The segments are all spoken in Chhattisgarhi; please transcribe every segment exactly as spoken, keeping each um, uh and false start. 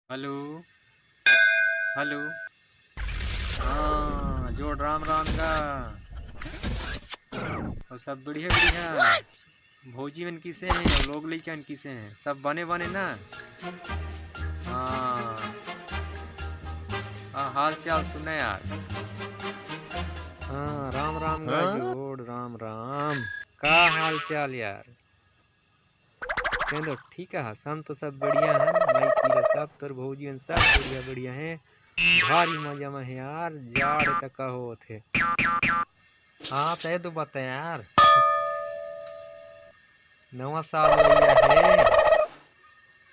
Hello, hello. हाँ, जोड़ राम राम गा। अउ सब बढ़िया, बढ़िया। भौजी मन किसे हे अउ लोग लइका मन किसे हे? सब बने बने ना? हाँ। हाँ, हाल चाल सुना यार। हाँ, राम राम गा। हाँ? जोड़ राम राम। का हाल चाल यार? तैं तो ठीक हस, हम तो सब बढ़िया हन। माई पीला सब तोर भौजी मन सब बढ़िया बढ़िया हे। भारी मजा में हे यार, जाड़ तक का होत हे। हाँ, तैं तो बता यार, नवा साल अइया हे,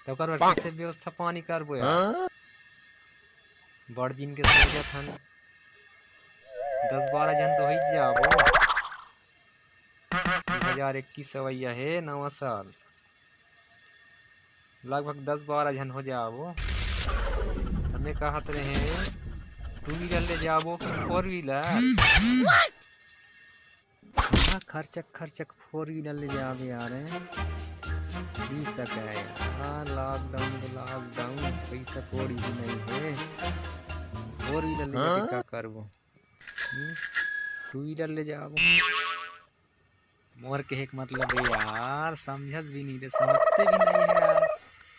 त ओकर बर कइसे व्यवस्था पानी करबो यार? हाँ? बड़ दिन के सोचत हन, दस बारह झन तो होई जाबो। दू हजार इक्कीस अवइया हे नवा साल, लगभग दस बारह झन हो जाबो। त मैं कहत रहे, टू व्हीलर ले जाबो कि फोर व्हीलर? हाँ, खर्चक खर्चक फोर व्हीलर ले जाबे यार, हैं? ई सके यार, लॉकडाउन तो लॉकडाउन, पइसा कौड़ी भी नहीं हे। फोर व्हीलर ले जाके हाँ? का करबो? हम्म? टू व्हीलर ले जाबो। मोर कहे के मतलब हे यार, समझस भी नहीं रे, समझते भी नहीं हे यार,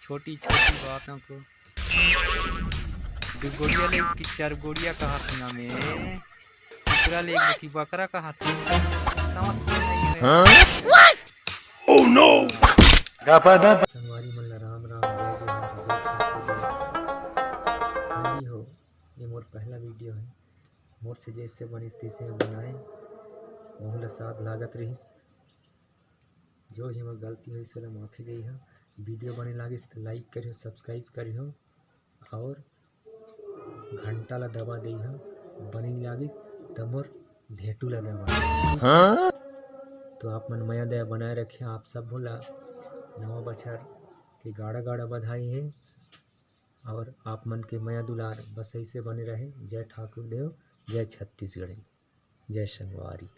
छोटी छोटी बातों को। दू गोड़िया ले कि चार गोड़िया कहत हूँ मैं, कुकरा ले कि बकरा कहत हूँ, समझते नहीं हे। हाँ? Oh no! संगवारी मन ला राम राम, जय जोहार, जय ठाकुर। संगी हो, ये मोर पहला वीडियो हे। मोर से जैसे बने तैसे बनाए, ओहू ला स्वाद लागत रहिस। जो ही हमर गलती होइस, ओला माफी देइहा। वीडियो बने लागिस त like करिहो, subscribe करिहो और घंटा ला दबा देइहा। बने लागिस त मोर ढेटू ला दबा। हाँ? तो आप मन मया दया बनाए रखे, आप सब ला नवा बछर के गाड़ा गाड़ा बधाई हे। और आप मन के मया दुलार बस ऐसे बने रहे। जय ठाकुर देव, जय छत्तीसगढ़ी, जय संगवारी।